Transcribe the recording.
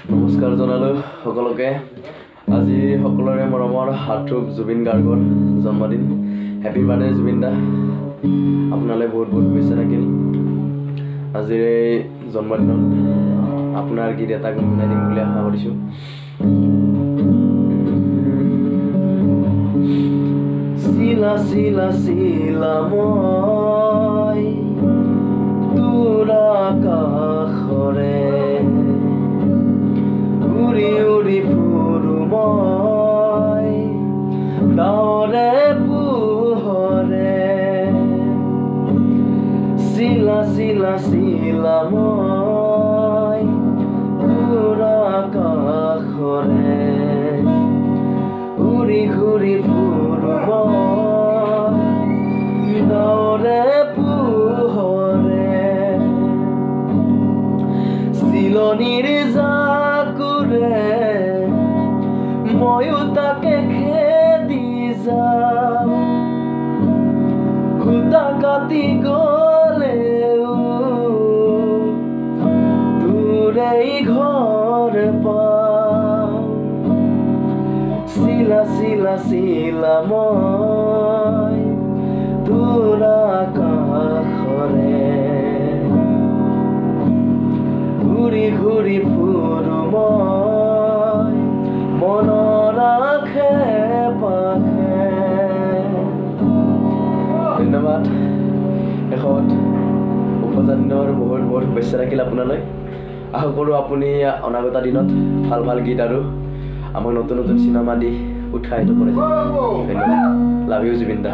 নমস্কাৰ জনালোঁ সকলোকে। আজি সকলোৰে মৰমৰ হাৰ্টথ্ৰব জুবিন গাৰ্গৰ জন্মদিন। হেপী বাৰ্থডে জুবিন দা, আপোনালৈ বহুত বহুত শুভেচ্ছা থাকিল। আজিৰ এই জন্মদিনত আপোনাৰ গীত এটা গুণগুণাই দিম বুলি আশা কৰিছোঁ। চিলা চিলা চিলা মই তোৰ আকাশৰে, উৰি উৰি ফুৰো মই ডাৱৰে পোহৰে। চিলা চিলা চিলা মই তোৰ আকাশৰে, উৰি ঘূৰি ফুৰো মই ডাৱৰে পোহৰে। চিলনীৰ জাকুৰে ময়ো তাকে খেদি যাম, সূতা কাটি গ'লেও তোৰেই ঘৰ পাম। চিলা চিলা চিলা মই তোৰ আকাশৰে, ঘূৰি ঘূৰি ফুৰো মই মনৰ আশে পাশে। ধন্যবাদ। শেষত উপজন্মৰ বহুত বহুত শুভেচ্ছা থাকিল আপোনালৈ। আশা কৰোঁ আপুনি অনাগত দিনত ভাল ভাল গীত আৰু আমাক নতুন নতুন চিনেমা দি উৎসাহিত কৰে। ধন্যবাদ। লাভ you Zubeen da.